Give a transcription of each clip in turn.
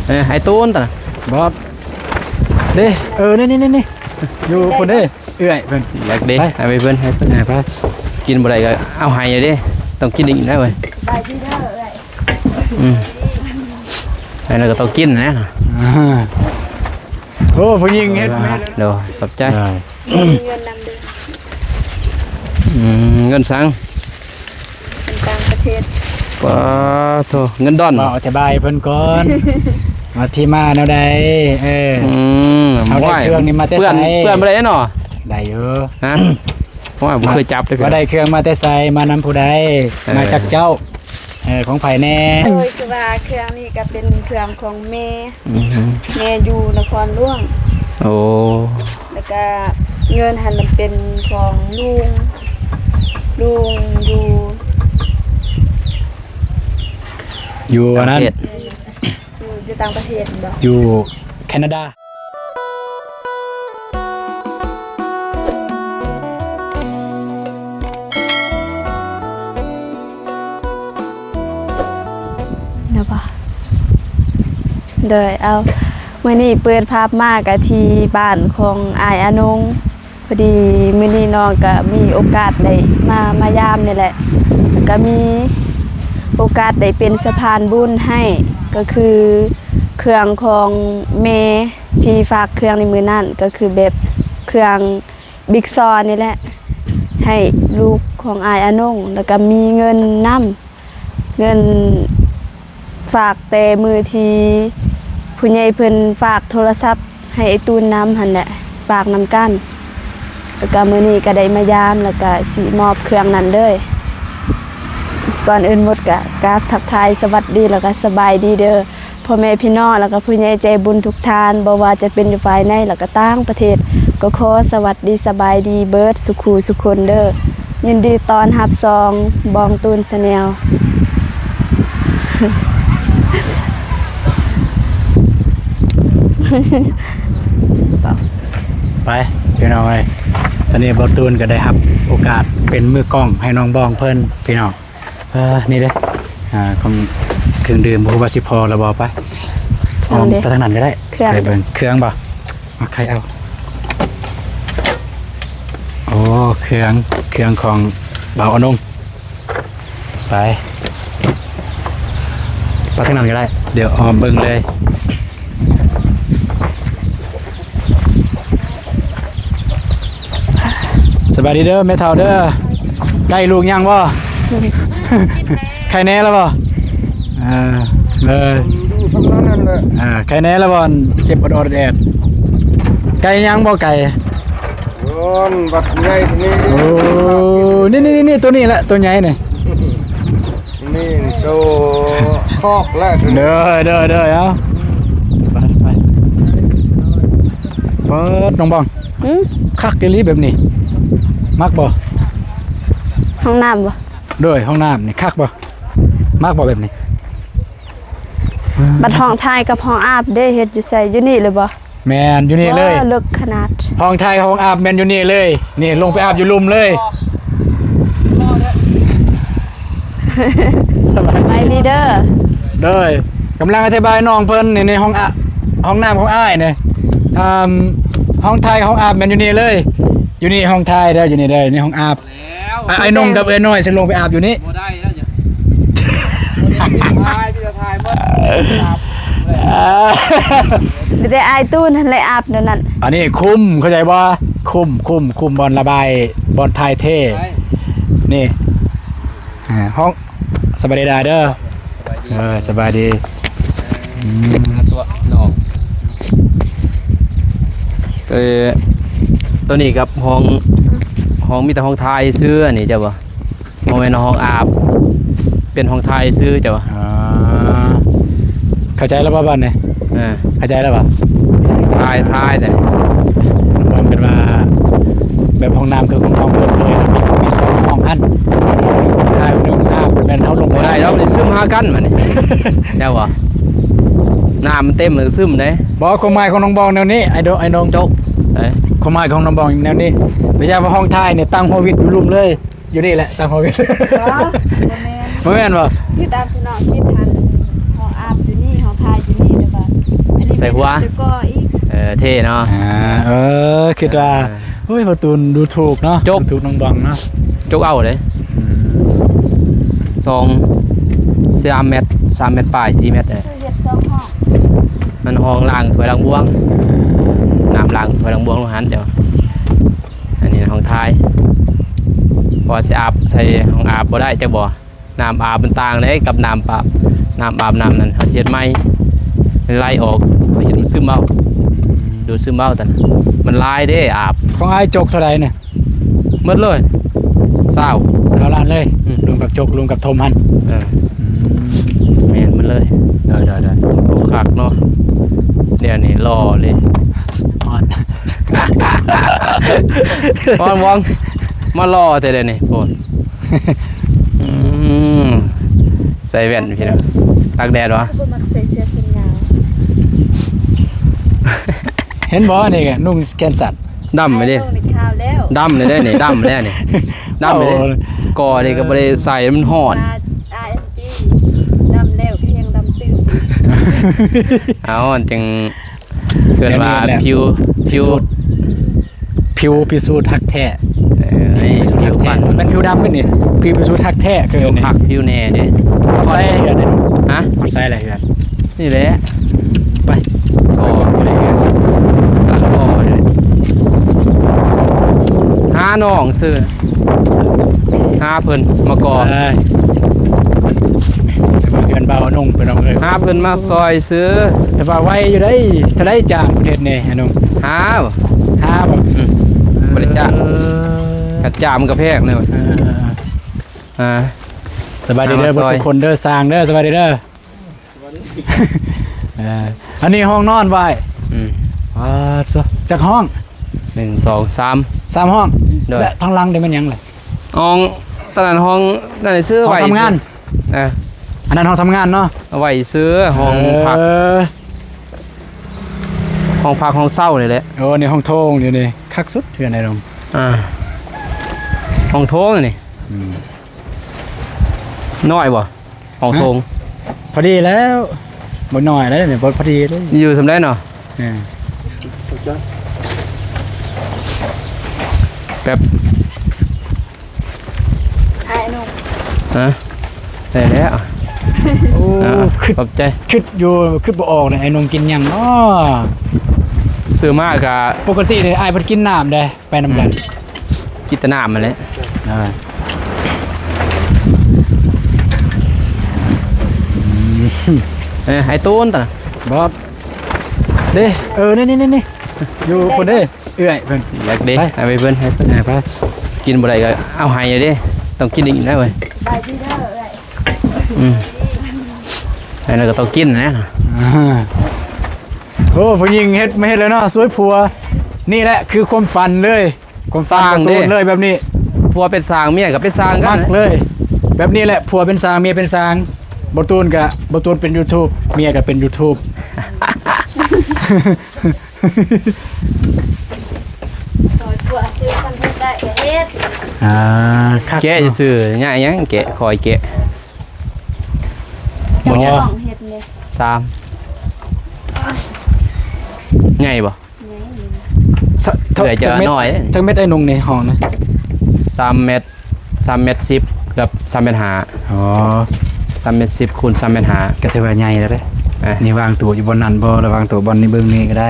ເອີ ໄອ້ຕູນຕະນະ ບອດ ເດ້ ເອີ ນີ້ໆໆ ຢູ່ພຸ້ນເດ້ ເອື້ອຍເພິ່ນ ຢາກເດ້ ໄປ ໃຫ້ໄປເພິ່ນ ໃຫ້ເພິ່ນ ເອີ ໄປ ກິນບໍ່ໄດ້ກໍເອົາໃຫ້ເດ້ ຕ້ອງກິນອີກນະເວີຍ ສະບາຍດີເດີເອື້ອຍ ອືມ ໃຫ້ແລ້ວກໍຕ້ອງກິນນະ ອ່າ ໂອ້ ຜູ້ຍິງເຮັດແມ່ນ ໂດຍ ຂອບໃຈ ມີເງິນນຳເດີ ອືມ ເງິນສັງ? ເປັນຕ່າງປະເທດ ປາໂທ ເງິນດອນ ເວົ້າອະທິບາຍໃຫ້ເພິ່ນກ່ອນ ວ່າທີ່ມາແນວໃດ ເອີ ອືມ ເຮົາໄດ້ເຄື່ອງນີ້ມາແຕ່ໃສ ເປື້ອນ ເປື້ອນບໍ່ໄດ້ເນາະ ໄດ້ຢູ່ ຮະ ໂອ້ຍ ບໍ່ເຄີຍຈັບເລີຍ ວ່າໄດ້ເຄື່ອງມາແຕ່ໃສ ມານຳຜູ້ໃດ ເອີ ມາຈາກເຈົ້າ ເອີ ຂອງໃຜແດ່? ໂດຍ ຄືວ່າເຄື່ອງນີ້ກໍເປັນເຄື່ອງຂອງແມ່ ອືຮຶ ແມ່ຢູ່ນະຄອນຫຼວງ ໂອ້ ແລ້ວກະເງິນຫັ້ນມັນເປັນຂອງລຸງ ລຸງຢູ່ ຢູ່ອັນນັ້ນ ຕ່າງປະເທດ ຢູ່ ຢູ່ຕ່າງປະເທດແມ່ນບໍ່? ຢູ່ແຄນາດາ. ໂດຍ ເອົາ ມື້ນີ້ເປີດພາບມາກະທີ່ບ້ານຂອງອ້າຍອານົງ ພໍດີມື້ນີ້ນ້ອງກະມີໂອກາດໄດ້ມາ ມາຢາມນີ້ແຫຼະ ກະມີໂອກາດໄດ້ເປັນສະພານບຸນໃຫ້ ກະຄືເຄື່ອງຂອງແມ່ ທີ່ຝາກເຄື່ອງໃນມື້ນັ້ນ ກໍຄືແບບເຄື່ອງບິກຊອນີ້ແຫຼະ ໃຫ້ລູກຂອງອ້າຍອານົງ ແລ້ວກໍມີເງິນນຳ ເງິນຝາກແຕ່ມື້ທີ່ຜູ້ໃຫຍ່ເພິ່ນຝາກໂທລະສັບໃຫ້ໄອ້ຕູນນຳຫັ້ນແຫຼະ ຝາກນຳກັນ ແລ້ວກໍມື້ນີ້ກໍໄດ້ມາຢາມ ແລ້ວກໍຊິມອບເຄື່ອງນັ້ນເລີຍ. ກ່ອນອື່ນໝົດກໍກາບທັກທາຍສະຫວັດດີ ແລ້ວກໍສະບາຍດີເດີ ພໍ່ແມ່ພີ່ນ້ອງ ແລ້ວກໍຜູ້ໃຫຍ່ໃຈບຸນທຸກທ່ານ ບໍ່ວ່າຈະເປັນຢູ່ພາຍໃນ ແລ້ວກໍຕ່າງປະເທດ ກໍຂໍສະຫວັດດີສະບາຍດີເບິດສູ່ຄູ່ສູ່ຄົນເດີ. ຍິນດີຕ້ອນຮັບຊ່ອງບອງຕູນ Channel. ໄປພີ່ນ້ອງເອີຍ ຕອນນີ້ບອງຕູນກໍໄດ້ຮັບໂອກາດເປັນມືກ້ອງໃຫ້ນ້ອງບອງເພິ່ນ ພີ່ນ້ອງ. ເອີ ນີ້ເດ້ ອ່າ ຂອງເຄື່ອງດື່ມ ບໍ່ຮູ້ວ່າຊິພໍຫຼືບໍ່ ໄປ ອ້ອມໄປທາງນັ້ນກໍໄດ້ ເຄື່ອງ ໄປເບິ່ງເຄື່ອງບໍ່ ມາໄຂເອົາ ໂອ້ ເຄື່ອງ ເຄື່ອງຂອງບ່າວອານົງ ໄປ ໄປທາງນັ້ນກໍໄດ້ ດຽວອ້ອມເບິ່ງເລີຍ. ສະບາຍດີເດີແມ່ເຖົ້າເດີ ໄກ່ລູກຍັງບໍ່? ໄຂ່ແນ່ແລ້ວບໍ່? ເອີ ເອີ ຢູ່ທາງນັ້ນແຫຼະ ເອີ ໄຂ່ແນ່ແລ້ວບໍ່? ເຈັບອອດໆແອດໆ ໄກ່ຍັງບໍ່ໄກ່? ໂອ້ ບັດໃຫຍ່ນີ້ ໂອ້ ນີ້ໆໆ ໂຕນີ້ແຫຼະ ໂຕໃຫຍ່ນີ້. ນີ້ໂຕຄອກແລ້ວ ເດີ ເດີ ເດີ ເອົາ ໄປ ໄປ ເປີດ ນ້ອງບອງ ອືມ ຄັກອີ່ຫຼີແບບນີ້ ມັກບໍ່? ຫ້ອງນ້ຳບໍ່? ໂດຍ ຫ້ອງນ້ຳນີ້ຄັກບໍ່? ມັກບໍ່ແບບນີ້? ບັດຫ້ອງຖ່າຍກັບຫ້ອງອາບເດ້ ເຮັດຢູ່ໃສ? ຢູ່ນີ້ເລີຍບໍ່? ແມ່ນ ຢູ່ນີ້ເລີຍ ວ້າ ເລິກຂະໜາດ ຫ້ອງຖ່າຍກັບຫ້ອງອາບແມ່ນຢູ່ນີ້ເລີຍ ນີ້ລົງໄປອາບຢູ່ລຸ່ມເລີຍ ສະບາຍດີເດີ ໂດຍ ກຳລັງອະທິບາຍນ້ອງເພິ່ນ ນີ້ ໃນຫ້ອງອາ ຫ້ອງນ້ຳຂອງອ້າຍນີ້ ອ່າ ຫ້ອງຖ່າຍຫ້ອງອາບແມ່ນຢູ່ນີ້ເລີຍ ຢູ່ນີ້ຫ້ອງຖ່າຍເດີ ຢູ່ນີ້ເດີ ນີ້ຫ້ອງອາບ ແລ້ວ ອ້າຍ ອ້າຍນົງກັບເອື້ອຍນ້ອຍຊິລົງໄປອາບຢູ່ນີ້ ບໍ່ໄດ້ແລ້ວ ບໍ່ໄດ້ຖ່າຍ ມີແຕ່ຖ່າຍໝົດ ມີແຕ່ອ້າຍຕູນຫັ້ນແຫຼະອາບແນວນັ້ນ ອັນນີ້ຄຸມ ເຂົ້າໃຈບໍ່? ຄຸມ ຄຸມ ຄຸມບ່ອນລະບາຍ ບ່ອນຖ່າຍເທ ນີ້ ອ່າ ຫ້ອງ ສະບາຍດີເດີ ສະບາຍດີ ເອີ ສະບາຍດີ ອືມ ຕົວະນ້ອງ ເອີ ຕົວນີ້ກັບຫ້ອງ ຫ້ອງມີແຕ່ຫ້ອງຖ່າຍຊື່ ອັນນີ້ເຈົ້າບໍ່ ບໍ່ແມ່ນຫ້ອງອາບ ເປັນຫ້ອງຖ່າຍຊື່ເຈົ້າ ອ່າ ເຂົ້າໃຈແລ້ວບໍ່ບັດນີ້? ເອີ ເຂົ້າໃຈແລ້ວບໍ່? ຖ່າຍ ຖ່າຍແຕ່ ມັນເປັນວ່າ ແບບຫ້ອງນ້ຳຄືຂອງເຮົາເປີດເຜີຍ ມີສອງຫ້ອງຫັ້ນ ຖ່າຍໜຶ່ງອາບ ແມ່ນເຮົາລົງບໍ່ໄດ້ດອກ ມັນຊິຊຶມຫາກັນບັດນີ້ ແລ້ວບໍ່ ນ້ຳມັນເຕັມມັນຊຶມເດ້ ບໍ່ ຄວາມໝາຍຂອງນ້ອງບອງແນວນີ້ ໄອ້ໂດ ໄອ້ນ້ອງ ໂຈະ ເອີ ຄວາມໝາຍຂອງນ້ອງບອງແນວນີ້ ບໍ່ຢາກວ່າຫ້ອງຖ່າຍນີ້ຕັ້ງຫົວວິດຢູ່ລຸ່ມເລີຍ ຢູ່ນີ້ແຫຼະ ຕັ້ງຫ້ອງ ບໍ່ ບໍ່ແມ່ນ ບໍ່ແມ່ນບໍ່? ຄືຕາມທີ່ນ້ອງຄິດຫັ້ນ ເຮົາອາບຢູ່ນີ້ ເຮົາຖ່າຍຢູ່ນີ້ ໃສ່ຫົວ ຈະກໍ່ອີກ ເອີ ເທ່ເນາະ ອ່າ ເອີ ຄິດວ່າ ອ່າ ໂອ້ຍ ປະຕູນດູຖືກເນາະ ຈົກ ດູຖືກນ້ອງບອງເນາະ ຈົກເອົາເດ້ ອືມ ສອງ ສາມແມັດ ສາມແມັດປາຍ ສີ່ແມັດເດ້ ຄືເຮັດສອງຫ້ອງ ມັນຫ້ອງລ້າງຖ້ວຍລ້າງບ່ວງ ນ້ຳລ້າງຖ້ວຍລ້າງບ່ວງຢູ່ຫັ້ນເຈົ້າ ອັນນີ້ຫ້ອງຖ່າຍ ເພາະວ່າຊິອາບໃສ່ຫ້ອງອາບບໍ່ໄດ້ ຈັກບໍ່ ນ້ຳອາບມັນຕ່າງເດ້ກັບນ້ຳປາບ ນ້ຳອາບນ້ຳນັ້ນ ເຮົາຊິເຮັດໃໝ່ ມັນໄຫຼອອກ ເຮົາເຮັດມັນຊຶມເອົາ ອືມ ດູດຊຶມເອົາຕອນ ມັນຫຼາຍເດ້ອາບ ຂອງອ້າຍຈົກເທົ່າໃດນີ້ ໝົດເລີຍ ຊາວ ຊາວລ້ານເລີຍ ອືມ ລວມກັບຈົກ ລວມກັບຖົມຫັ້ນ ເອີ ອືມ ແມ່ນໝົດເລີຍ ໂດຍໆໆ ໂອ້ ຄັກເນາະ ດຽວນີ້ຫຼໍ່ເລີຍ ຮ້ອນ ຮ້ອນວອງ ມາຫຼໍ່ແທ້ເດນີ້ ໂພດ ອືມ ໃສ່ແວ່ນພີ່ນ້ອງ ຕາກແດດວະ ບໍ່ມັກໃສ່ເສື້ອແຂນຍາວ ເຫັນບໍ່ ນີ້ນຸ່ງແຂນສັ້ນ ດຳເລີຍເດ້ ອ້າຍ ນຸ່ງນີ້ຂາວແລ້ວ ດຳເລີຍເດ້ນີ້ ດຳແລ້ວນີ້ ດຳເລີຍເດ້ ໂອ້ ກໍນີ້ກໍບໍ່ໄດ້ໃສ່ ມັນຮ້ອນ ອາ ອາ ເອັນ ຈີ ດຳແລ້ວກໍຍັງດຳຕື່ມ ເອົາ ຈັ່ງ ເອີ້ນວ່າ ແນວນີ້ແຫຼະ ຜິວ ຜິວ ພິສູດ ຜິວພິສູດຮັກແທ້ ເອີ ໃນ ຜິວພິສູດຮັກແທ້ ແມ່ນຜິວດຳເດ້ນີ້ ຜິວພິສູດຮັກແທ້ຄືນີ້ ຄັກຜິວແນ່ເດ້ ໃສ່ເຮືອນ ຮະ ໃສ່ລະເຮືອນ ນີ້ແຫຼະ ໄປ ກໍ ໄປເຮືອນ ຕັ້ງກໍເດ້ ຫານ້ອງຊື່ ຫາເພິ່ນມາກໍ່ ເອີ ເຮືອນບ່າວນຸ່ງ ພີ່ນ້ອງເອີຍ ຫາເພິ່ນມາຊ່ອຍ ຊື້ ແຕ່ວ່າໄວຢູ່ເດ້ ເທົ່າໃດຈ້າງເຮັດນີ້ ອານຸ່ງ ຫ້າ ຫ້າບໍ່ ອືມ ບໍ່ໄດ້ຈ້າງ ເອີ ຄັນຈ້າງມັນກໍແພງເດ້ ເອີ ອ່າ ສະບາຍດີເດີ ມາຊ່ອຍ ເບິດທຸກຄົນເດີ ຊ່າງເດີ ສະບາຍດີເດີ ເອີ ອັນນີ້ຫ້ອງນອນໄວ້ ອືມ ອ່າ ຈັກຫ້ອງ ໜຶ່ງ ສອງ ສາມ ສາມຫ້ອງ ໂດຍ ແລະທາງຫຼັງນີ້ແມ່ນຫຍັງລະ ຫ້ອງ ຕອນນັ້ນຫ້ອງນັ້ນຊື່ ຫ້ອງທຳງານ ເອີ ອັນນັ້ນຫ້ອງທຳງານເນາະ ເອົາໄວ້ຊື່ ຫ້ອງພັກ ເອີ ຫ້ອງພັກຫ້ອງເຊົານີ້ແຫຼະ ໂອ້ ນີ້ຫ້ອງໂຖງຢູ່ນີ້ ຄັກສຸດເຮືອນອ້າຍໜຸ່ມ ອ່າ ຫ້ອງໂຖງນີ້ ອືມ ນ້ອຍບໍ່? ຫ້ອງໂຖງ ຮະ? ພໍດີແລ້ວ ບໍ່ນ້ອຍແລ້ວນີ້ ພໍ ພໍດີເລີຍ ຢູ່ສ່ຳໃດເນາະ? ເອີ ແບບ ອ້າຍໜຸ່ມ ຮະ? ໄດ້ແລ້ວ ໂອ້ ອ່າ ຄຶດ ຂອບໃຈ ຄຶດຢູ່ ຄຶດບໍ່ອອກເລີຍ ອ້າຍໜຸ່ມກິນຫຍັງເນາະ? ຊື້ມາກະ ປົກກະຕິນີ້ອ້າຍເພິ່ນກິນນ້ຳເດ້. ໄປນຳກັນ ອືມ ກິນແຕ່ນ້ຳຫັ້ນແຫຼະ ອ່າ ເອີ ໄອ້ຕູນຕະ ບໍ່ ເດ້ ເອີ ນີ້ໆໆ ຢູ່ພຸ້ນເດ້ ເອື້ອຍເພິ່ນ ຢາກເດ້ ໄປ ໃຫ້ໄປເພິ່ນ ໃຫ້ເພິ່ນ ເອີ ໄປ ກິນບໍ່ໄດ້ກໍເອົາໃຫ້ເດ້ ຕ້ອງກິນອີກນະເວີຍ ສະບາຍດີເດີເອື້ອຍ ອືມ ໃຫ້ແລ້ວກໍຕ້ອງກິນນະ ອ່າ ໂອ້ ຜູ້ຍິງເຮັດ ມາເຮັດແລ້ວເນາະ ຊ່ວຍຜົວ ນີ້ແຫຼະຄືຄວາມຝັນເລີຍ ຄວາມຝັນ ສ້າງເດ້ ບໍ່ຕູນເລີຍແບບນີ້ ຜົວເປັນຊ່າງ ເມຍກໍເປັນຊ່າງກັນ ມັກເລີຍ ແບບນີ້ແຫຼະ ຜົວເປັນຊ່າງ ເມຍເປັນຊ່າງ ບໍ່ຕູນກໍ ບໍ່ຕູນເປັນຢູທູບ ເມຍກໍເປັນຢູທູບ ຊ່ອຍຜົວຊື້ຄອນເທັນໄດ້ກໍເຮັດ ອ່າ ຄັກ ແກະ ເນາະ ຊື່ ຍາກຫຍັງແກະ ຄອຍແກະ ບໍ່ຍາກ ເຮັດເລີຍ ສາມ ໃຫຍ່ບໍ່? ໃຫຍ່ ເທົ່າ ເທົ່າ ເອື້ອຍເຈົ້າ ຈັກເມັດ ນ້ອຍເດ້ ຈັກເມັດອ້າຍໜຸ່ງນີ້ ຫ້ອງນີ້? ສາມແມັດ ສາມແມັດສິບ ກັບສາມແມັດຫ້າ ອໍ ສາມແມັດສິບ ຄູນສາມແມັດຫ້າ ກໍຖືວ່າໃຫຍ່ແລ້ວເດ້ ອ່ະ ນີ້ວາງຕູ້ຢູ່ບ່ອນນັ້ນບໍ່ ຫຼືວາງຕູ້ບ່ອນນີ້ ເບິ່ງນີ້ກໍໄດ້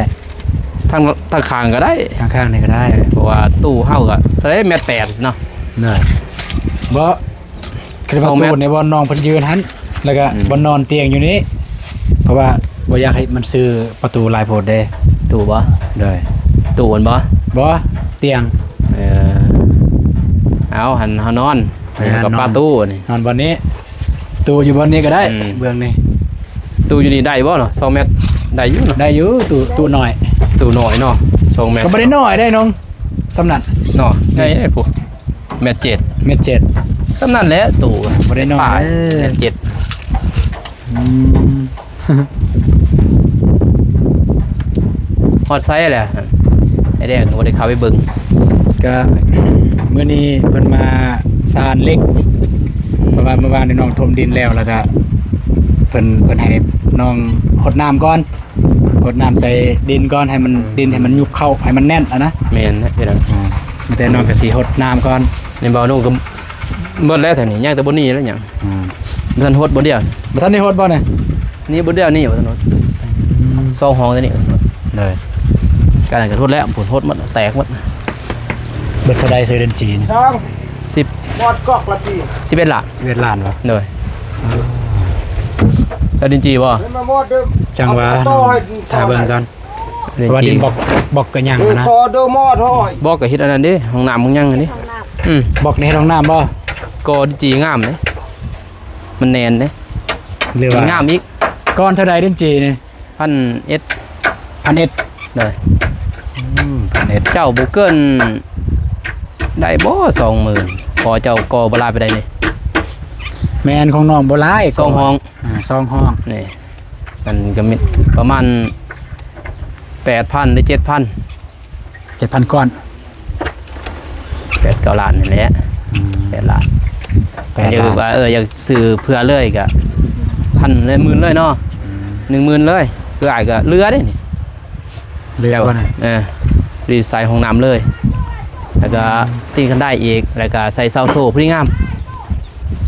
ທາງ ທາງຂ້າງກໍໄດ້ ທາງຂ້າງນີ້ກໍໄດ້ ເພາະວ່າຕູ້ເຮົາກໍໃສ່ແມັດແປດເນາະ ເນາະ ບໍ່ ຄືວ່າຕູ້ໃນບ່ອນນ້ອງເພິ່ນຢືນຫັ້ນ ແລ້ວກໍ ອືມ ບ່ອນນອນຕຽງຢູ່ນີ້ ເພາະວ່າບໍ່ຢາກໃຫ້ມັນຊື່ປະຕູຫຼາຍໂພດເດ້ ຕູ້ບໍ່? ໂດຍ ຕູ້ມັນບໍ່? ບໍ່ ຕຽງ ເອີ ເອົາ ຫັ້ນເຮົານອນ ແມ່ນ ກໍປະຕູນີ້ ນອນບ່ອນນີ້ ຕູ້ຢູ່ບ່ອນນີ້ກໍໄດ້ ອືມ ເບື້ອງນີ້ ຕູ້ຢູ່ນີ້ໄດ້ບໍ່ເນາະ? ສອງແມັດ ໄດ້ຢູ່ເນາະ ໄດ້ຢູ່ ຕູ້ ຕູ້ນ້ອຍ ຕູ້ນ້ອຍເນາະ ສອງແມັດ ກໍບໍ່ໄດ້ນ້ອຍເດ້ນ້ອງ ສ່ຳນັ້ນເນາະ ໃຫຍ່ເດ້ພຸ້ນ ແມັດເຈັດ ແມັດເຈັດ ສ່ຳນັ້ນແຫຼະຕູ້ ບໍ່ໄດ້ນ້ອຍ ເອີ ແມັດເຈັດ ອືມ ຮອດໃສແລ້ວ ໄອ້ແດງກໍບໍ່ໄດ້ເຂົ້າໄປເບິ່ງ ກະມື້ນີ້ເພິ່ນມາສານເຫຼັກ ເພາະວ່າມື້ວານນີ້ນ້ອງຖົມດິນແລ້ວ ແລ້ວກະເພິ່ນ ເພິ່ນໃຫ້ນ້ອງຫົດນ້ຳກ່ອນ ຫົດນ້ຳໃສ່ດິນກ່ອນ ໃຫ້ມັນ ອືມ ດິນໃຫ້ມັນຍຸບເຂົ້າ ໃຫ້ມັນແໜ້ນຫັ້ນນະ. ແມ່ນແຫຼະພີ່ນ້ອງ ອ່າ ມີແຕ່ນ້ອງກະຊິຫົດນ້ຳກ່ອນ. ນີ້ບ່າວນຸ່ງກະໝົດແລ້ວແຖວນີ້ ຍັງແຕ່ບ່ອນນີ້ແຫຼະຫຍັງ. ອ່າ ບໍ່ທັນຫົດບ່ອນດຽວ ບໍ່ທັນໄດ້ຫົດບໍ່ນີ້? ນີ້ບ່ອນດຽວນີ້ບໍ່ທັນຫົດ. ອືມ ສອງຫ້ອງຕົວນີ້ ໂດຍ ການນັ້ນກະຫົດແລ້ວ ພຸ້ນຫົດໝົດ ແຕກໝົດ. ເບິດເທົ່າໃດຊື້ດິນຈີນ? ສາມ ສິບ ໝົດກອກລະຕີ ສິບເອັດລ້ານ. ສິບເອັດລ້ານບໍ່? ໂດຍ ເຈົ້າດິນຈີບໍ່? ຈັ່ງວ່າ ຖ້າເບິ່ງກ່ອນ ເພາະວ່າດິນບລັອກ ບລັອກກະຍັງນະ ບໍ່ກະເຮັດອັນນັ້ນເດ້ ຫ້ອງນ້ຳຫ້ອງຫຍັງຫັ້ນເດ້. ອືມ ບລັອກນີ້ເຮັດຫ້ອງນ້ຳບໍ່? ກໍດິນຈີງາມເດ້ ມັນແໜ້ນເດ້ ຫຼືວ່າງາມອີກ. ກ້ອນເທົ່າໃດດິນຈີນີ້? ພັນເອັດ ພັນເອັດ ໂດຍ ອືມ ພັນເອັດ ເຈົ້າບໍ່ເກີນໄດ້ບໍ່ ສອງໝື່ນ ພໍເຈົ້າກໍ່ບໍ່ຫຼາຍປານໃດນີ້. ແມ່ນ ຂອງນ້ອງບໍ່ຫຼາຍ ສອງຫ້ອງ ອ່າ ສອງຫ້ອງນີ້ ມັນກະມີປະມານແປດພັນ ຫຼື ເຈັດພັນ ເຈັດພັນກ້ອນ ແປດເກົ້າລ້ານນີ້ແຫຼະ. ອືມ ແປດລ້ານ ແປດລ້ານ ຢາກວ່າ ເອີ ຢາກຊື້ເພື່ອເລີຍກະພັນເລີຍ ໝື່ນເລີຍເນາະ. ອືມ ໜຶ່ງໝື່ນເລີຍ ຄືອ້າຍກະເຫຼືອເດ້ນີ້ ເຫຼືອບໍ່ນະ? ເອີ ຫຼືໃສ່ຫ້ອງນ້ຳເລີຍ ແລ້ວກະ ອືມ ຕີຄັນໄດອີກ ແລ້ວກະໃສ່ເສົາໂສ້ພໍດີງາມ.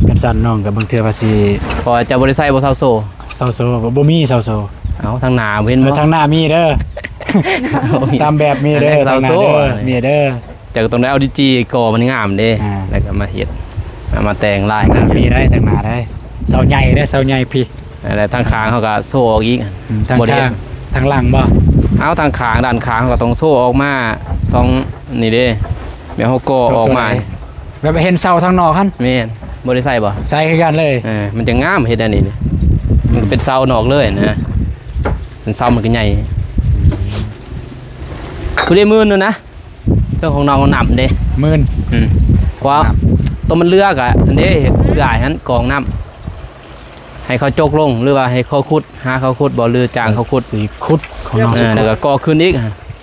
ຄັນຊັ້ນນ້ອງກະບາງເທື່ອວ່າຊິ ເພາະວ່າເຈົ້າບໍ່ໄດ້ໃສ່ບໍ່ເສົາໂສ້? ເສົາໂສ້ ບໍ່ ບໍ່ມີເສົາໂສ້. ເອົາ ທາງໜ້າເຫັນບໍ່? ເອີ ທາງໜ້າມີເດີ ຕາມແບບມີເດີ ທາງໜ້າເດີ ມີເດີ. ເຈົ້າກະຕ້ອງໄດ້ເອົາດິນຈີ່ກໍ່ມັນງາມເດ້ ອ່າ ແລ້ວກະມາເຮັດ ມາແຕ່ງລາຍ ທາງໜ້າມີໄດ໋ ທາງໜ້າໄດ໋ ເສົາໃຫຍ່ເດ້ ເສົາໃຫຍ່ພີ້. ແລ້ວທາງຂ້າງເຮົາກະໂສ້ອອກອີກ. ອືມ ທາງຂ້າງ ທາງຫຼັງບໍ່? ເອົາ ທາງຂ້າງ ດ້ານຂ້າງເຮົາກະຕ້ອງໂສ້ອອກມາສອງນີ້ເດ້ ແບບເຮົາກໍ່ອອກມາ ແບບເຫັນເສົາທາງນອກຫັ້ນ. ແມ່ນ ບໍ່ໄດ້ໃສ່ບໍ່? ໃສ່ຄືກັນເລີຍ. ເອີ ມັນຈະງາມ ເຮັດອັນນີ້ ມັນກະເປັນເສົານອກເລີຍນະ ເປັນເສົາມັນກະໃຫຍ່. ຜູ້ໃດໝື່ນນະ ເລື່ອງຂອງນ້ອງນ້ຳເດ້ ໝື່ນ. ອືມ ເພາະວ່າ ນ້ຳ ໂຕມັນເຫຼືອກະອັນເດ້ ເຮັດຄືອ້າຍຫັ້ນ ກອງນ້ຳ ໃຫ້ເຂົາຈົກລົງ ຫຼືວ່າໃຫ້ເຂົາຂຸດ ຫາເຂົາຂຸດບໍ່ ຫຼືຈ້າງເຂົາຂຸດ ຊິຂຸດຂອງນ້ອງ ເອີ ຊິຂຸດ ແລ້ວກະກໍ່ຂຶ້ນອີກ.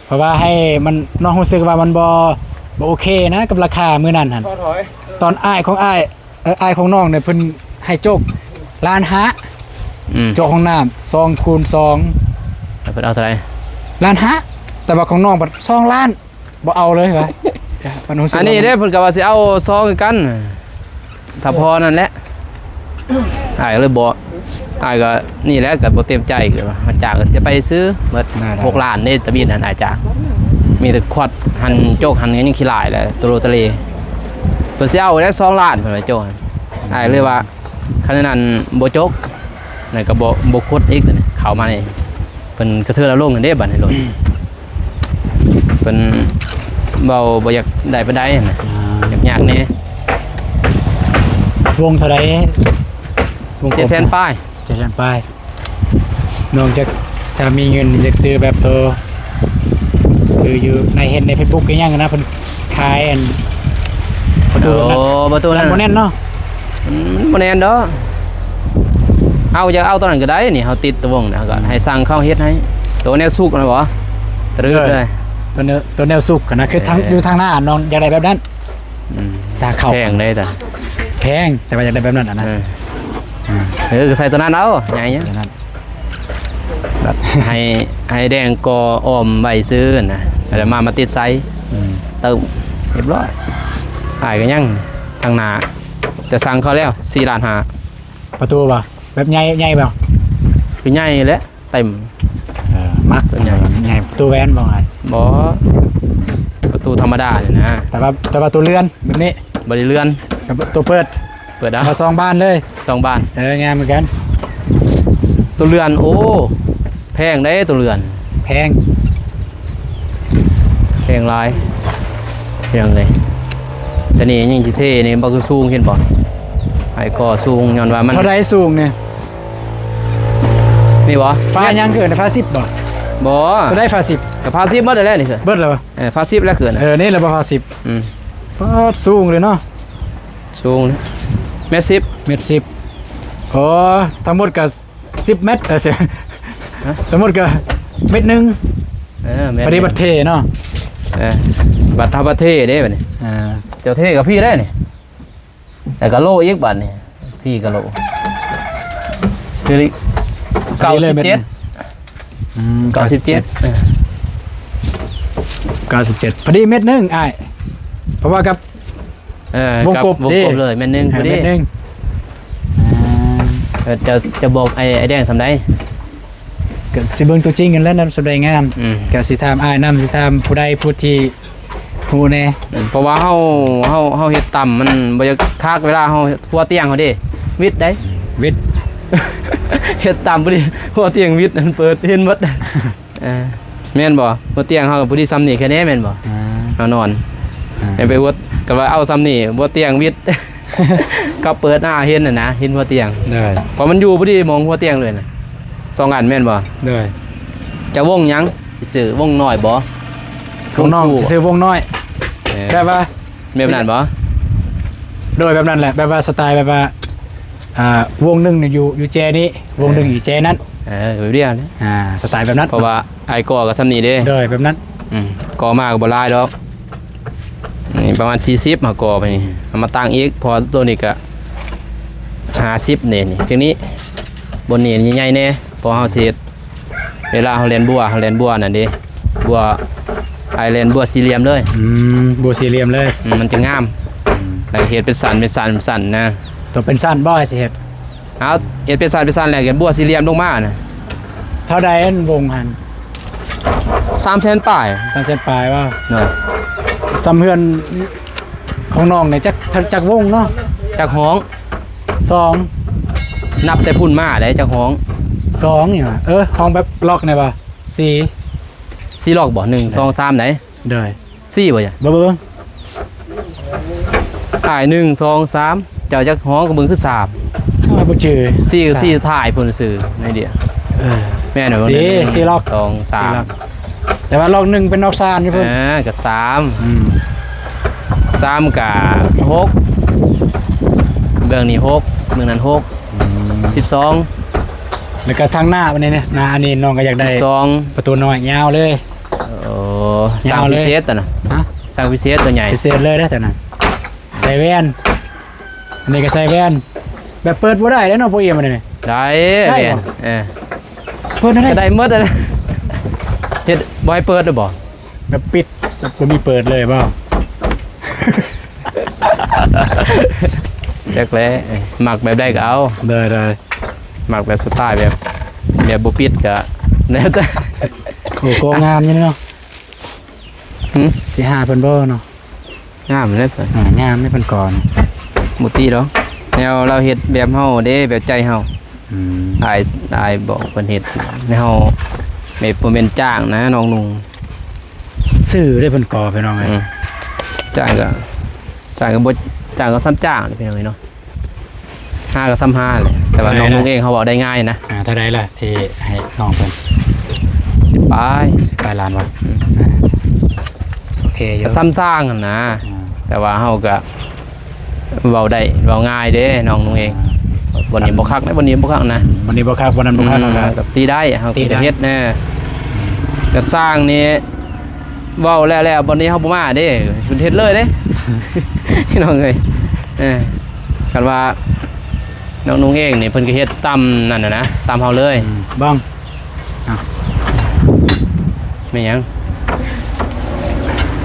ເພາະວ່າໃຫ້ມັນ ນ້ອງຮູ້ສຶກວ່າມັນບໍ່ ບໍ່ໂອເຄນະ ກັບລາຄາມື້ນັ້ນຫັ້ນ ຕອນອ້າຍຂອງອ້າຍ ເອີ ອ້າຍຂອງນ້ອງນີ້ເພິ່ນໃຫ້ໂຈກລ້ານຫ້າ. ອືມ ໂຈກຫ້ອງນ້ຳສອງຄູນສອງ ແລ້ວເພິ່ນເອົາເທົ່າໃດ? ລ້ານຫ້າ ແຕ່ວ່າຂອງນ້ອງບັດສອງລ້ານ ບໍ່ເອົາເລີຍວ່າ. ອັນນີ້ເດ້ ເພິ່ນກະວ່າຊິເອົາສອງຄືກັນ ຖ້າພໍນັ້ນແຫຼະ. ອ້າຍກະເລີຍບໍ່ ອ້າຍກະນີ້ແຫຼະ ກະບໍ່ເຕັມໃຈ ກະວ່າຈ້າງກະເສຍໄປຊື່ໝົດ. ໄດ້ໆ ຫົກລ້ານເດ້ ຕະບິດຫັ້ນ ອ້າຍຈ້າງ ມີແຕ່ຂວັດຫັ້ນ ໂຈກຫັ້ນ ກະຍັງຂີ້ລ້າຍແຫຼະ ໂຕໂລຕະເລ. ເພິ່ນຊິເອົາແຫຼະ ສອງລ້ານ ເພິ່ນວ່າໂຈກຫັ້ນ. ອ້າຍເລີຍວ່າ ຄັນນັ້ນບໍ່ຈົກ ນັ້ນກະບໍ່ ບໍ່ຂຸດອີກ ເຂົ້າມານີ້ ເພິ່ນກະເທີນເອົາລົງຫັ້ນເດ້ ບາດນີ້ໂລດ. ເພິ່ນເວົ້າບໍ່ຢາກໄດ້ປານໃດຫັ້ນນະ ອ່າ ຍາກໆແດ່. ວົງເທົ່າໃດ? ວົງກົມ ເຈັດແສນປາຍ. ເຈັດແສນປາຍ. ນ້ອງຈັກ ຖ້າມີເງິນຢາກຊື້ແບບໂຕ ຄືຢູ່ໃນ ເຫັນໃນເຟສບຸກອີຫຍັງນະ ເພິ່ນຂາຍອັນປະຕູນັ້ນ. ໂອ້ ປະຕູນັ້ນ ມັນບໍ່ແໜ້ນເນາະ. ອືມ ມັນບໍ່ແໜ້ນດອກ. ເຮົາຢາກເອົາໂຕນັ້ນກະໄດ້ນີ້ ເຮົາຕິດໂຕວົງນະ ເຮົາກະ ອືມ ໃຫ້ຊ່າງເຂົາເຮັດໃຫ້. ໂຕແນວສຸກນະບໍ່? ຕະລຶດເລີຍ ໂຕແນວ ໂຕແນວສຸກນະ ຄືທາງ ເອີ ຢູ່ທາງໜ້າ ນ້ອງຢາກໄດ້ແບບນັ້ນ. ອືມ ຕາເຂົ້າ ແພງເດ້ຕາ ແພງ ແຕ່ວ່າຢາກໄດ້ແບບນັ້ນຫັ້ນນະ. ເອີ ອືມ ເອີ ກະໃສ່ໂຕນັ້ນເອົາ ໃຫຍ່ ໂຕນັ້ນ ໃຫ້ ໃຫ້ແດງກໍອ້ອມໄວ້ຊື່ນະ ແລ້ວມາ ມາຕິດໃສ່. ອືມ ເຕີມຮຽບຮ້ອຍ. ອ້າຍກະຍັງ ທາງໜ້າ ຈະສັ່ງເຂົາແລ້ວ ສີ່ລ້ານຫ້າ. ປະຕູບໍ່? ແບບໃຫຍ່ ໃຫຍ່ບໍ່? ຄືໃຫຍ່ແຫຼະ ເຕັມ. ເອີ ມັກ ໂຕໃຫຍ່ ໃຫຍ່ ປະຕູແຫວນບໍ່ອ້າຍ? ບໍ່ ປະຕູທຳມະດານີ້ນະ. ແຕ່ວ່າ ແຕ່ວ່າໂຕເລື່ອນແບບນີ້ ບໍ່ໄດ້ເລື່ອນ ແຕ່ໂຕເປີດ ເປີດເອົາ ເອົາສອງບານເລີຍ ສອງບານ. ເອີ ງາມຄືກັນ ໂຕເລື່ອນ. ໂອ້ ແພງເດ້ໂຕເລື່ອນ ແພງ ແພງຫຼາຍ ພີ່ນ້ອງເອີຍ. ແຕ່ນີ້ຍັງຊິເທນີ້ ບັກສູງ ເຫັນບໍ່? ໃຫ້ກໍ່ສູງ ຍ້ອນວ່າມັນ ເທົ່າໃດສູງນີ້? ນີ້ບໍ່? ຝາຫຍັງ ເອີ້ນຝາສິບບໍ່? ບໍ່ ໂຕໃດຝາສິບ? ກະຝາສິບໝົດແລ້ວນີ້. ເບິດແລ້ວບໍ່? ເອີ ຝາສິບແລ້ວຄືນ. ເອີ ນີ້ແຫຼະບໍ່ຝາສິບ. ອືມ ປາດ ສູງເລີຍເນາະ. ສູງແມັດສິບ ແມັດສິບ. ອໍ ທັງໝົດກະສິບແມັດ. ເອີ ຮະ? ທັງໝົດກະແມັດໜຶ່ງ. ເອີ ແມ່ນ ພໍດີບັດເທເນາະ. ເອີ ບັດເຮົາບັດເທເດ້ບັດນີ້. ອ່າ ເຈົ້າເທກະພີ້ໄດ້ນີ້ ແລ້ວກະໂລອີກບັດນີ້ ພີ້ກະໂລ ຄືເກົ້າສິບເຈັດ. ອືມ ເກົ້າສິບເຈັດ ເກົ້າສິບເຈັດ ເອີ ເກົ້າສິບເຈັດ ພໍດີເມັດໜຶ່ງອ້າຍ ເພາະວ່າກັບ ເອີ ວົງກົບ ວົງກົບເດ້ ເລີຍ ເມັດໜຶ່ງ ເອີ ພໍດີ ເມັດໜຶ່ງ ອ່າ ເອີ ຈະ ຈະບອກໄອ້ ໄອ້ແດງສ່ຳໃດ? ກໍຊິເບິ່ງຕົວຈິງຫັ້ນແຫຼະ ນຳສ່ຳໃດງາມ ອືມ ກໍຊິຖາມອ້າຍນຳ ຊິຖາມຜູ້ໃດຜູ້ທີ່ ຮູ້ແດ່ ເພາະວ່າເຮົາ ເຮົາ ເຮົາເຮັດຕຳມັນບໍ່ຢາກຄັກ ເວລາເຮົາຫົວຕຽງເຮົາເດ້ ວິດໄດ໋ ວິດ ເຮັດຕຳພໍດີຫົວຕຽງວິດ ອັນເປີດເຫັນໝົດ ເອີ ແມ່ນບໍ່? ຫົວຕຽງເຮົາກໍພໍດີສ່ຳນີ້ແຄ່ນີ້ແມ່ນບໍ່? ອ່າ ເຮົານອນ ອ່າ ໃຫ້ໄປຫົວ ກໍວ່າເອົາສ່ຳນີ້ ຫົວຕຽງວິດ ກໍເປີດ ອ່າ ເຫັນຫັ້ນນະ ເຫັນຫົວຕຽງ ໂດຍ ເພາະມັນຢູ່ພໍດີໝ່ອງຫົວຕຽງເລີຍນະ ສອງອັນແມ່ນບໍ່? ໂດຍ ຈະວົງຫຍັງ? ຊິຊື່ວົງນ້ອຍບໍ່? ຂອງນ້ອງຊິຊື່ວົງນ້ອຍ ເອີ ແບບວ່າ ແບບນັ້ນບໍ່? ໂດຍ ແບບນັ້ນແຫຼະ ແບບວ່າສະໄຕແບບວ່າ ອ່າ ວົງໜຶ່ງຢູ່ ຢູ່ແຈນີ້ ວົງໜຶ່ງ ເອີ ຢູ່ແຈນັ້ນ ເອີ ແບບດຽວນີ້ ອ່າ ສະໄຕແບບນັ້ນ ເພາະວ່າອ້າຍກໍ່ກໍສ່ຳນີ້ເດ້ ໂດຍ ແບບນັ້ນ ອືມ ກໍ່ມາກໍບໍ່ຫຼາຍດອກ ນີ້ປະມານສີ່ສິບ ຫາກໍ່ໄປນີ້ ເອົາມາຕັ້ງອີກ ເພາະວ່າໂຕນີ້ກໍຫ້າສິບເດ້ ນີ້ ພຽງນີ້ ບ່ອນນີ້ໃຫຍ່ໆແດ່ ເພາະເຮົາຊິເຮັດ ເວລາເຮົາແລ່ນບົວ ເຮົາແລ່ນບົວນັ້ນເດ້ ບົວ ອ້າຍແລ່ນບົວສີ່ຫຼ່ຽມເລີຍ ອືມ ບົວສີ່ຫຼ່ຽມເລີຍ ອືມ ມັນຈະງາມ ອືມ ແລ້ວເຮັດເປັນສັ້ນ ເປັນສັ້ນ ເປັນສັ້ນນະ ຕ້ອງເປັນສັ້ນບໍ່ ອ້າຍຊິເຮັດ? ເອົາ ເຮັດເປັນສັ້ນ ເປັນສັ້ນ ແລ້ວກໍບົວສີ່ຫຼ່ຽມລົງມານະ ເທົ່າໃດອັນວົງຫັ້ນ? ສາມແສນປາຍ ສາມແສນປາຍບໍ່? ໂດຍ ສ່ຳເຮືອນຂອງນ້ອງນີ້ຈັກ ຈັກວົງເນາະ? ຈັກຫ້ອງ? ສອງ ນັບແຕ່ພຸ້ນມາໄດ້ຈັກຫ້ອງ? ສອງນີ້ຫວາ ເອີ ຫ້ອງແບບລັອກນີ້ຫວາ? ສີ່ ສີ່ລັອກບໍ່? ໜຶ່ງ ສອງ ສາມ ໄດ໋ ໂດຍ ສີ່ບໍ່? ເບິ່ງ ເບິ່ງ ອ້າຍ ໜຶ່ງ ສອງ ສາມ ເຈົ້າຈັກຫ້ອງ? ກໍເບິ່ງຄືສາມ ເອົາ ບໍ່ຈື່ ສີ່ ສີ່ ທ້າຍພຸ້ນຊື່ ໃນດຽວ ເອີ ແມ່ນບໍ່? ສີ່ ສີ່ລັອກ ສອງ ສາມ ສີ່ລັອກ ແຕ່ວ່າລັອກໜຶ່ງເປັນລັອກສາມຢູ່ພຸ້ນ ອ່າ ກໍສາມ ອືມ ສາມກໍຫົກ ເບື້ອງນີ້ຫົກ ເບື້ອງນັ້ນຫົກ ອືມ ສິບສອງ ແລ້ວກໍທາງໜ້າບັດນີ້ນະ ໜ້າອັນນີ້ນ້ອງກໍຢາກໄດ້ ສິບສອງ ປະຕູນ້ອຍຍາວເລີຍ ໂອ້ ຍາວເລີຍ ສ້າງພິເສດຕົວນະ ຮະ? ສ້າງພິເສດຕົວໃຫຍ່ ພິເສດເລີຍເດ້ຕົວນັ້ນ ໃສ່ແວ່ນ ອັນນີ້ກໍໃສ່ແວ່ນ ແບບເປີດບໍ່ໄດ້ເດ້ເນາະ ໂປເອມ ອັນນີ້ ໄດ້ ໄດ້ບໍ່? ແວ່ນ ເອີ ເປີດໄດ້ ກໍໄດ້ໝົດຫັ້ນນະ ເຮັດບໍ່ໃຫ້ເປີດໄດ້ບໍ່? ແບບປິດ ແບບບໍ່ມີເປີດເລີຍບໍ່? ຈັກແຫຼະ ມັກແບບໃດກໍເອົາ ໄດ້ໆ ມັກແບບສະໄຕແບບ ແບບບໍ່ປິດກໍແລ້ວແຕ່ ໂອ້ ກໍງາມຢູ່ເນາະ ຫຶ? ຊິຫາເພິ່ນບໍ່ເນາະ? ງາມເດ້ ອ່າ ງາມເດ້ເພິ່ນກໍ ບໍ່ຕິດອກ ແນວລາວເຮັດແບບເຮົາເດ້ ແບບໃຈເຮົາ ອືມ ອ້າຍ ອ້າຍບອກເພິ່ນເຮັດ ແນວເຮົາແບບບໍ່ແມ່ນຈ້າງນະ ນ້ອງນຸ່ງ ຊື່ເດ້ເພິ່ນກໍ ພີ່ນ້ອງເອີຍ ອືມ ຈ້າງກໍ ຈ້າງກໍບໍ່ ຈ້າງກໍສ່ຳຈ້າງເດ້ ພີ່ນ້ອງເອີຍເນາະ. ຫ້າກໍສ່ຳຫ້າແຫຼະ ແຕ່ວ່ານ້ອງນຸ່ງເອງເຮົາເວົ້າໄດ້ງ່າຍນະ. ອ່າ ເທົ່າໃດລະທີ່ໃຫ້ນ້ອງເພິ່ນ? ສິບປາຍ ສິບປາຍລ້ານວ່າ. ອືມ ອ່າ ໂອເຄຢູ່ ກໍສ່ຳສ້າງຫັ້ນນະ. ອ່າ ແຕ່ວ່າເຮົາກໍເວົ້າໄດ້ ເວົ້າງ່າຍເດ້ນ້ອງນຸ່ງເອງ. ອ່າ ບ່ອນນີ້ບໍ່ຄັກນະ ບ່ອນນີ້ບໍ່ຄັກນະ ບ່ອນນີ້ບໍ່ຄັກ ບ່ອນນັ້ນບໍ່ຄັກ. ອືມ ເຮົາກໍ ກໍຕີໄດ້ ເຮົາກໍເຮັດນະ. ກໍສ້າງນີ້ ເວົ້າແລ້ວໆ ບັດນີ້ເຮົາບໍ່ມາເດ້ ເພິ່ນເຮັດເລີຍເດ້ ພີ່ນ້ອງເອີຍ. ເອີ ຄັນວ່ານ້ອງນຸ່ງເອງນີ້ ເພິ່ນກໍເຮັດຕາມນັ້ນນະ ຕາມເຮົາເລີຍ. ອືມ ເບິ່ງ ເອົາ ແມ່ນຫຍັງ?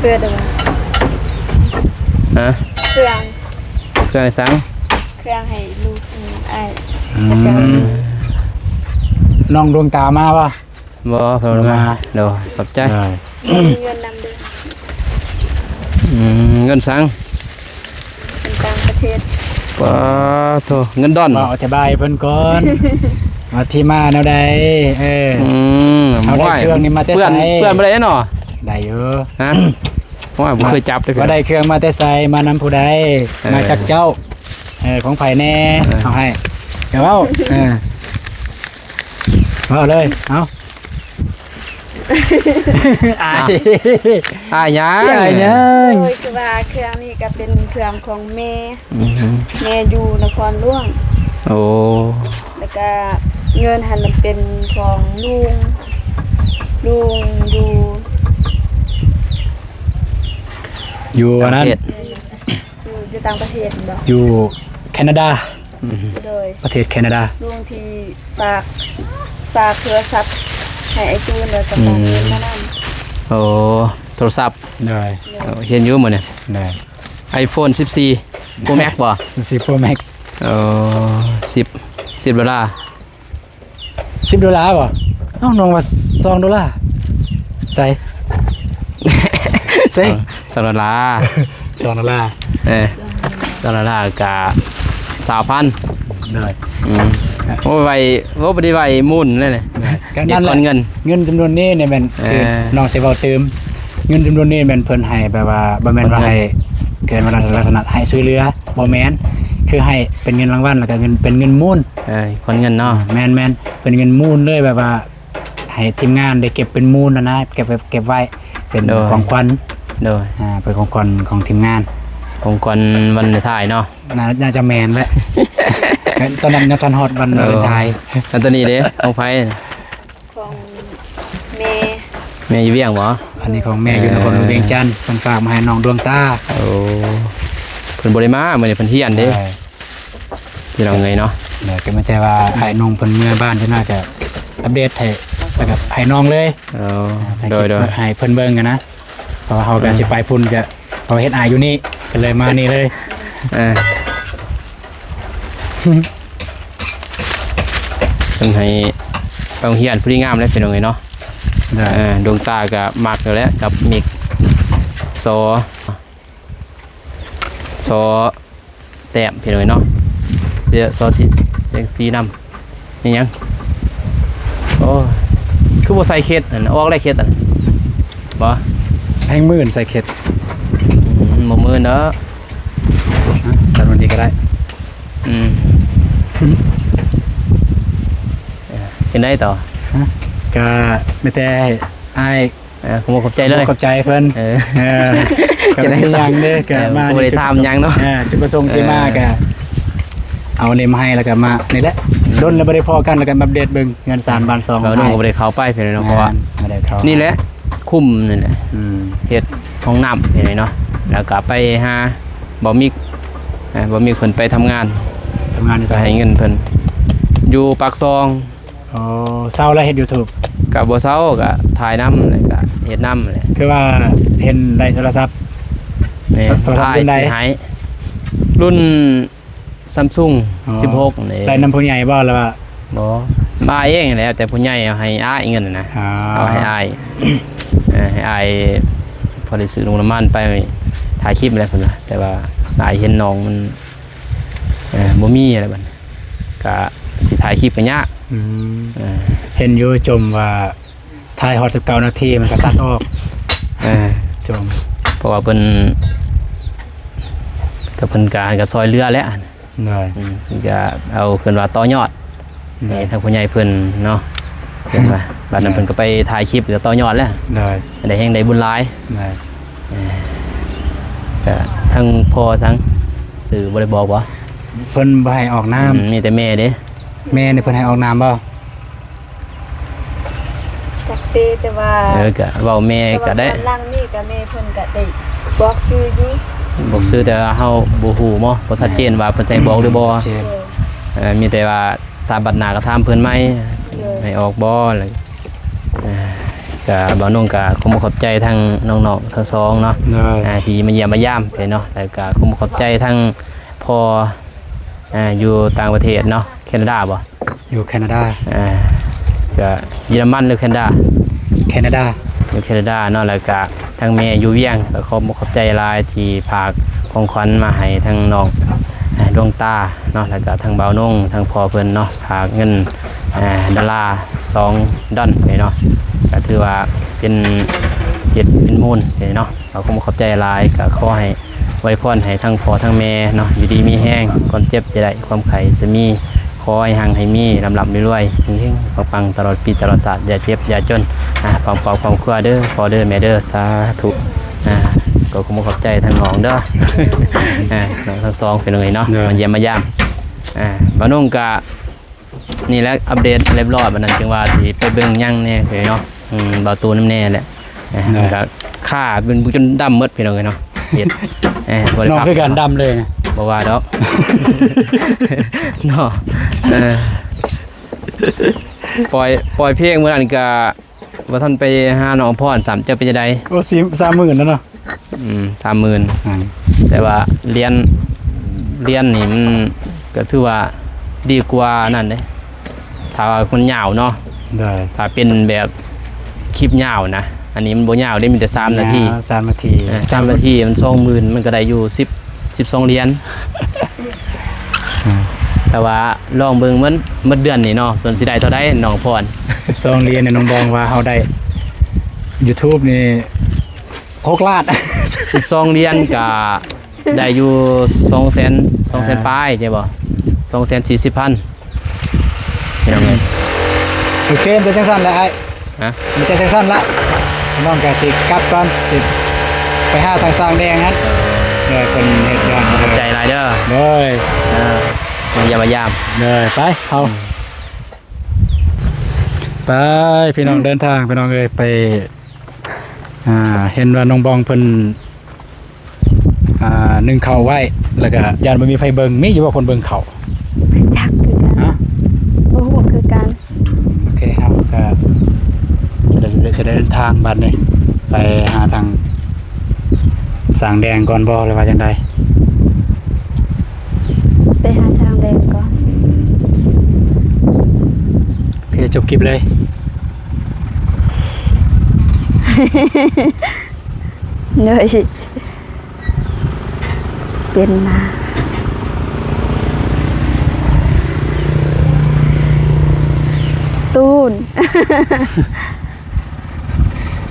ເປີດໄດ້ບໍ່? ຮະ? ເຄື່ອງ ເຄື່ອງຫຍັງ? ເຄື່ອງໃຫ້ລູກ ອືມ ອ້າຍ. ອືມ ນ້ອງດວງຕາມາບໍ່? ບໍ່ ເພິ່ນບໍ່ມາ. ໂດຍ ຂອບໃຈ. ໂດຍ ມີເງິນນຳເດີ. ອືມ ເງິນສັງ? ເງິນຕ່າງປະເທດ. ປາໂທ ເງິນດອນ. ເວົ້າອະທິບາຍໃຫ້ເພິ່ນກ່ອນ ວ່າທີ່ມາແນວໃດ. ເອີ ອືມ ເຮົາໄດ້ເຄື່ອງນີ້ມາແຕ່ໃສ? ເປື້ອນ ເປື້ອນບໍ່ໄດ້ເນາະ. ໄດ້ຢູ່. ຮະ? ໂອ້ຍ ບໍ່ເຄີຍຈັບເລີຍ. ວ່າໄດ້ເຄື່ອງມາແຕ່ໃສ? ມານຳຜູ້ໃດ? ເອີ ມາຈາກເຈົ້າ? ເອີ ຂອງໃຜແດ່? ເອີ ເອົາໃຫ້ ດຽວເວົ້າ. ເອີ ເວົ້າເລີຍ ເອົາ. ອາຍ ອາຍຫຍັງ? ອາຍຫຍັງ? ໂດຍ ຄືວ່າເຄື່ອງນີ້ກໍເປັນເຄື່ອງຂອງແມ່. ອືຮຶ ແມ່ຢູ່ນະຄອນຫຼວງ. ໂອ້ ແລ້ວກໍເງິນຫັ້ນມັນເປັນຂອງລຸງ ລຸງຢູ່ ຢູ່ອັນນັ້ນ ຢູ່ ຢູ່ຕ່າງປະເທດແມ່ນບໍ່? ຢູ່ແຄນາດາ. ອືມ ໂດຍ ປະເທດແຄນາດາ. ລຸງທີ່ຝາກ ຝາກໂທລະສັບ ໃຫ້ອ້າຍຕູນ ແລ້ວກໍ ອືມ ຝາກເງິນມານຳ. ໂອ້ ໂທລະສັບ. ໂດຍ. ເອີ ເຫັນຢູ່ມື້ນີ້. ໂດຍ. ໄອໂຟນສິບສີ່ໂປຣແມັກບໍ່? ສິບສີ່ໂປຣແມັກ. ໂອ້ ສິບ ສິບໂດລາ. ສິບໂດລາບໍ່? ເອົ້າ ນ້ອງວ່າສອງໂດລາ. ໃສ? ໃສ? ສອງ ສອງໂດລາ. ສອງໂດລາ. ເອີ ສອງໂດລາກະຊາວພັນ. ໂດຍ. ອືມ ໂອ້ຍ ໄວ ໂອ້ ບໍ່ໄດ້ໄວໝູນເລີຍ. ໂດຍ. ກະນັ້ນແຫຼະ ເງິນຈຳນວນນີ້ນີ້ແມ່ນ ເອີ ຄືນ້ອງຊິເວົ້າຕື່ມ ເງິນຈຳນວນນີ້ແມ່ນເພິ່ນໃຫ້ແບບວ່າ ບໍ່ແມ່ນວ່າໃຫ້ ເອີ້ນວ່າລັກສະນະໃຫ້ຊ່ວຍເຫຼືອ ບໍ່ແມ່ນ ຄືໃຫ້ເປັນເງິນລາງວັນ ແລ້ວກະເງິນ ເປັນເງິນມູນ. ເອີ ຂວັນເງິນເນາະ. ແມ່ນໆ ເປັນເງິນມູນເລີຍ ແບບວ່າ ໃຫ້ທີມງານໄດ້ເກັບເປັນມູນຫັ້ນນະ ເກັບໄວ້ ເກັບໄວ້ເປັນ ໂດຍ ຂອງຂວັນ. ໂດຍ. ອ່າ ເປັນຂອງຂວັນຂອງທີມງານ ຂອງຂວັນວາເລນທາຍເນາະ. ໜ້າ ໜ້າຈະແມ່ນແຫຼະ. ຕອນນັ້ນຍັງທັນຮອດວັນ ເອີ ວາເລນທາຍ. ແລ້ວຕົວນີ້ເດ້ ຂອງໃຜ? ຂອງແມ່ ແມ່ຢູ່ວຽງບໍ່? ອັນນີ້ຂອງແມ່ຢູ່ນະຄອນຫຼວງວຽງຈັນ ເອີ ເພິ່ນຝາກມາໃຫ້ນ້ອງດວງຕາ. ໂອ້ ເພິ່ນບໍ່ໄດ້ມາ ມື້ນີ້ເພິ່ນຮຽນເດ້. ພີ່ນ້ອງເອີຍເນາະ. ແລ້ວກໍມີແຕ່ວ່າອ້າຍໜຸ່ມເພິ່ນເມືອບ້ານຈັ່ງນັ້ນ ກໍອັບເດດໃຫ້ ແລ້ວກໍໃຫ້ນ້ອງເລີຍ. ເອີ ໂດຍໆ ໃຫ້ເພິ່ນເບິ່ງຫັ້ນນະ ເພາະວ່າເຮົາກໍ ອືມ ຊິໄປພຸ້ນ ກໍເພາະວ່າເຮັດອາຍຢູ່ນີ້ ກໍເລີຍມານີ້ເລີຍ. ເອີ ເພິ່ນໃຫ້ໄປໂຮງຮຽນພໍດີງາມເລີຍພີ່ນ້ອງເອີຍເນາະ. ໂດຍ. ເອີ ດວງຕາກໍມັກຢູ່ແລ້ວກັບມິກ ຊໍ ຊໍ ແຕ້ມພີ່ນ້ອງເນາະ. ເສື້ອ ຊໍ ສີ ແສງສີນຳ. ນີ້ຫຍັງ? ໂອ້ ຄືບໍ່ໃສ່ເຂັດຫັ້ນ ອອກແລ້ວເຂັດຫັ້ນ. ບໍ່ ແຮງມື່ນໃສ່ເຂັດ. ອືມ ບໍ່ມື່ນດອກ. ຮະ? ຕັດມັນນີ້ກໍໄດ້. ອືມ ເອີ ຈັ່ງໃດຕໍ່? ຮະ? ກໍມີແຕ່ໃຫ້ອ້າຍ ເອີ ຂໍຂອບໃຈເລີຍ ຂອບໃຈເພິ່ນ. ເອີ ເອີ ຈະໄດ້ຫຍັງເດ້ ກໍ ເອີ ມາ ກໍບໍ່ໄດ້ຖາມຫຍັງເນາະ. ເອີ ຈຸດປະສົງທີ່ມາ ເອີ ກໍເອົານີ້ມາໃຫ້ ແລ້ວກໍມານີ້ແຫຼະ. ອືມ ດົນແລ້ວບໍ່ໄດ້ພໍ້ກັນ ແລ້ວກໍມາອັບເດດເບິ່ງເຮືອນຊານບ້ານຊ່ອງ. ເຮົາກໍບໍ່ໄດ້ເຂົ້າໄປພີ່ນ້ອງເນາະ ເພາະວ່າ ບໍ່ໄດ້ເຂົ້າ ນີ້ແຫຼະ ຄຸ້ມນີ້ແຫຼະ. ອືມ ເຮັດຫ້ອງນ້ຳພີ່ນ້ອງເນາະ ແລ້ວກໍໄປຫາບ່າວມິກ. ເອີ ບ່າວມິກເພິ່ນໄປທຳງານ ທຳງານຢູ່ໃສ? ໃຫ້ເງິນເພິ່ນ ຢູ່ປາກຊ່ອງ. ອໍ ເຊົາແລ້ວເຮັດຢູທູບ? ກະບໍ່ເຊົາ ກະຖ່າຍນຳ ແລ້ວກະເຮັດນຳແຫຼະ. ຄືວ່າເຫັນໄດ້ໂທລະສັບ? ແມ່ນ ໂທລະສັບລຸ້ນໃດ? ອ້າຍຊື້ໃຫ້ ລຸ້ນຊຳຊຸງ ອໍ ສິບຫົກນີ້. ໄດ້ນຳຜູ້ໃຫຍ່ບໍ່ ຫຼືວ່າ? ບໍ່ ອ້າຍເອງແຫຼະ ແຕ່ຜູ້ໃຫຍ່ເອົາໃຫ້ອ້າຍເງິນນະ. ອໍ ເອົາໃຫ້ອ້າຍ ເອີ ໃຫ້ອ້າຍພໍໄດ້ຊື້ນ້ຳມັນໄປຖ່າຍຄລິບແຫຼະເພິ່ນວ່າ ແຕ່ວ່າອ້າຍເຫັນນ້ອງມັນ ເອີ ບໍ່ມີແລ້ວບັດນີ້ ກະຊິຖ່າຍຄລິບກໍຍາກ. ອືມ ເອີ ເຫັນຢູ່ ຈົ່ມວ່າຖ່າຍຮອດສິບເກົ້ານາທີມັນກໍຕັດອອກ. ເອີ ຈົ່ມ ເພາະວ່າເພິ່ນ ກໍເພິ່ນກະ ກໍຊ່ອຍເຫຼືອແຫຼະ. ໂດຍ. ອືມ ເພິ່ນກະເອົາ ເພິ່ນວ່າຕໍ່ຍອດ ໂດຍ ໃຫ້ທາງຜູ້ໃຫຍ່ເພິ່ນເນາະ ເພິ່ນວ່າ ບັດນັ້ນ ໂດຍ ເພິ່ນກໍໄປຖ່າຍຄລິບ ກໍຕໍ່ຍອດແລ້ວ. ໂດຍ. ໄດ້ແຮງໄດ້ບຸນຫຼາຍ. ໂດຍ. ເອີ ກະທັງພໍ່ທັງຊື່ບໍ່ໄດ້ບອກບໍ່? ເພິ່ນບໍ່ໃຫ້ອອກນາມ. ອືມ ມີແຕ່ແມ່ເດ້. ແມ່ນີ້ເພິ່ນໃຫ້ອອກນາມບໍ່? ຈັກເດ ແຕ່ວ່າ ເອີ ກະເວົ້າແມ່ກະໄດ້. ແຕ່ວ່າຕອນຫຼັງນີ້ກະແມ່ເພິ່ນກະໄດ້ບອກຊື່ຢູ່. ບອກຊື່ ແຕ່ວ່າເຮົາບໍ່ຮູ້ເນາະ ບໍ່ຊັດເຈນວ່າເພິ່ນໃສ່ບອກຫຼືບໍ່. ແມ່ນ. ເອີ ມີແຕ່ວ່າ ຖ້າບັດໜ້າກໍຖາມເພິ່ນໃໝ່ ໂດຍ ໃຫ້ອອກບໍ່. ແລ້ວ ເອີ ກະບ່າວນົງກະຂໍຂອບໃຈທັງນ້ອງໆທັງສອງເນາະ ໂດຍ ອ່າ ທີ່ມາຢ້ຽມມາຢາມເນາະ. ແລ້ວກະຂໍຂອບໃຈທັງພໍ່ ອ່າ ຢູ່ຕ່າງປະເທດເນາະ ແຄນາດາບໍ່? ຢູ່ແຄນາດາ. ອ່າ ກະເຢຍລະມັນຫຼືແຄນາດາ? ແຄນາດາ. ຢູ່ແຄນາດາເນາະ. ແລ້ວກະ ທາງແມ່ຢູ່ວຽງ ກໍຂອບອົກຂອບໃຈຫຼາຍທີ່ຝາກຂອງຂວັນມາໃຫ້ທາງນ້ອງ ອ່າ ດວງຕາເນາະ ແລ້ວກະທາງບ່າວນົງ ທາງພໍ່ເພິ່ນເນາະ ຝາກເງິນ ອ່າ ດອນລາສອງດອນເນາະ ກໍຖືວ່າເປັນເພັດເປັນມູນເນາະ. ກໍຂໍຂອບໃຈຫຼາຍ ກໍຂໍໃຫ້ ອວຍພອນໃຫ້ທັງພໍ່ທັງແມ່ເນາະ ຢູ່ດີມີແຮງ ຄວາມເຈັບຢ່າໄດ້ ຄວາມໄຂ້ຈະມີ ຂໍໃຫ້ຮັ່ງໃຫ້ມີ ລ່ຳໆລວຍໆ ເຮັງໆປັງໆ ຕະຫຼອດປີຕະຫຼອດຊາດ ຢ່າເຈັບຢ່າຈົນ ອ່າ ຄວາມຄອບຄວາມຄົວເດີ ພໍ່ເດີແມ່ເດີ ສາທຸ. ອ່າ ກໍຂໍຂອບໃຈທັງນ້ອງເດີ ອ່າ ນ້ອງທັງສອງ ພີ່ນ້ອງເອີຍເນາະ ໂດຍ ມາຢ້ຽມມາຢາມ. ອ່າ ບ່າວນົງກະ ນີ້ແຫຼະ ອັບເດດຮຽບຮ້ອຍ ບັດນັ້ນຈຶ່ງວ່າຊິໄປເບິ່ງຫຍັງແດ່ເນາະ ອືມ ບ່າວຕູນນຳແດ່ແຫຼະ ເອີ ໂດຍ ມັນກະຂ້າເປັນບຸກຈົນດຳໝົດ ພີ່ນ້ອງເອີຍເນາະ ເຮັດ ເອີ ບໍ່ໄດ້ ນ້ອງຄືກັນ ດຳເລີຍ ບໍ່ວ່າດອກເນາະ. ເອີ ປ່ອຍ ປ່ອຍເພງມື້ນັ້ນກະ ບໍ່ທັນໄປຫານ້ອງພອນຊ້ຳ ເຈົ້າເປັນຈັ່ງໃດ? ໂອ້ ສີ່ ສາມໝື່ນແລ້ວເນາະ. ອືມ ສາມໝື່ນ ອືມ ແຕ່ວ່າລຽນ ລຽນນີ້ມັນກໍຖືວ່າດີກວ່ານັ້ນເດ້ ຖ້າວ່າມັນຍາວເນາະ. ໂດຍ ຖ້າເປັນແບບຄລິບຍາວນະ ອັນນີ້ມັນບໍ່ຍາວເດ້ ມີແຕ່ສາມນາທີ ຍາວສາມນາທີ ເອີ ສາມນາທີມັນສອງໝື່ນ ມັນກໍໄດ້ຢູ່ສິບ ສິບສອງຫຼຽນ. ອືມ ແຕ່ວ່າລອງເບິ່ງມັນໝົດເດືອນນີ້ເນາະ ເພິ່ນຊິໄດ້ເທົ່າໃດນ້ອງພອນ. ສິບສອງຫຼຽນນີ້ ນ້ອງບອງວ່າເຮົາໄດ້ YouTube ນີ້ ຫົກລ້ານ ສິບສອງຫຼຽນກະໄດ້ຢູ່ສອງແສນ ສອງແສນ ອ່າ ປາຍ ໃຊ່ບໍ່? ສອງແສນສີ່ສິບພັນ ພີ່ນ້ອງເອີຍ. ໂອເຄ ເປັນຈັ່ງຊັ້ນລະອ້າຍ ຮະ? ມີແຕ່ຈັ່ງຊັ້ນລະ ນ້ອງກະຊິກັບກ່ອນ ຊິໄປຫາທາງຊ່າງແດງຫັ້ນ ເອີ ເພິ່ນເຮັດງານ ຂອບໃຈຫຼາຍເດີ ໂດຍ ເອີ ມາຢ້ຽມມາຢາມ ໂດຍ ໄປເຮົາ ອືມ ໄປ ພີ່ນ້ອງ ເດີນທາງ ພີ່ນ້ອງເອີຍ ໄປ ອ່າ ເຫັນວ່ານ້ອງບອງເພິ່ນ ອ່າ ໜຶ້ງເຂົ້າໄວ້ ແລ້ວກະຢ້ານບໍ່ມີໃຜເບິ່ງ ມີຢູ່ບໍ່ຄົນເບິ່ງເຂົ້າ? ຈັກຄືກັນ ຮະ? ບໍ່ຮູ້ຄືກັນ. ໂອເຄ ເຮົາກະຈະໄດ້ ຈະໄດ້ເດີນທາງບັດນີ້ ໄປຫາທາງຊ່າງແດງກ່ອນບໍ່ ຫຼືວ່າຈັ່ງໃດ? ໄປຫາຊ່າງແດງກ່ອນ. ໂອເຄ ຈົບຄລິບເລີຍ. ໂດຍ ເປັນມາ ຕູນ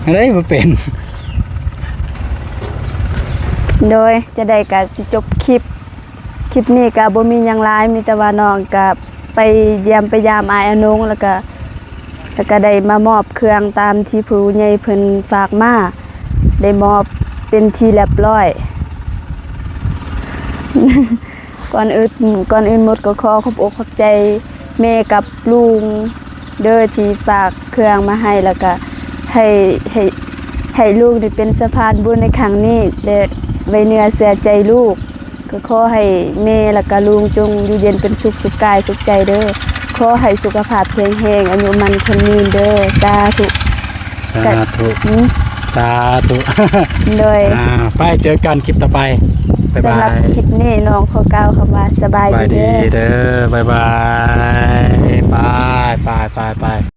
ອັນໃດບໍ່ເປັນ. ໂດຍ ຈະໄດ້ກະຊິຈົບຄລິບ ຄລິບນີ້ກະບໍ່ມີຫຍັງຫຼາຍ ມີແຕ່ວ່ານ້ອງກະໄປຢ້ຽມໄປຢາມອ້າຍອານົງ ແລ້ວກະ ແລ້ວກະໄດ້ມາມອບເຄື່ອງຕາມທີ່ຜູ້ໃຫຍ່ເພິ່ນຝາກມາ ໄດ້ມອບເປັນທີ່ລຽບຮ້ອຍ. ກ່ອນອື່ນ ກ່ອນອື່ນໝົດກໍຂໍຂອບອົກຂອບໃຈແມ່ກັບລຸງເດີ ທີ່ຝາກເຄື່ອງມາໃຫ້ ແລ້ວກະໃຫ້ ໃຫ້ ໃຫ້ລູກນີ້ເປັນສະພານບຸນໃນຄັ້ງນີ້ ແລະ ໄວ້ເນື້ອເຊື່ອໃຈລູກ. ກໍຂໍໃຫ້ແມ່ ແລ້ວກະລຸງຈົ່ງຢູ່ເຢັນເປັນສຸກ ສຸກກາຍສຸກໃຈເດີ. ຂໍໃຫ້ສຸຂະພາບແຂງແຮງ ອາຍຸໝັ້ນຂວັນຍືນເດີ. ສາທຸ ສາທຸ ອືມ ສາທຸ ໂດຍ ອ່າ ໄປເຈີກັນຄລິບຕໍ່ໄປ. ບາຍບາຍ. ສຳລັບຄລິບນີ້ນ້ອງຂໍກ່າວຄຳວ່າສະບາຍດີເດີ ສະບາຍດີເດີ. ບາຍບາຍ. ໄປ ໄປ ໄປ ໄປ.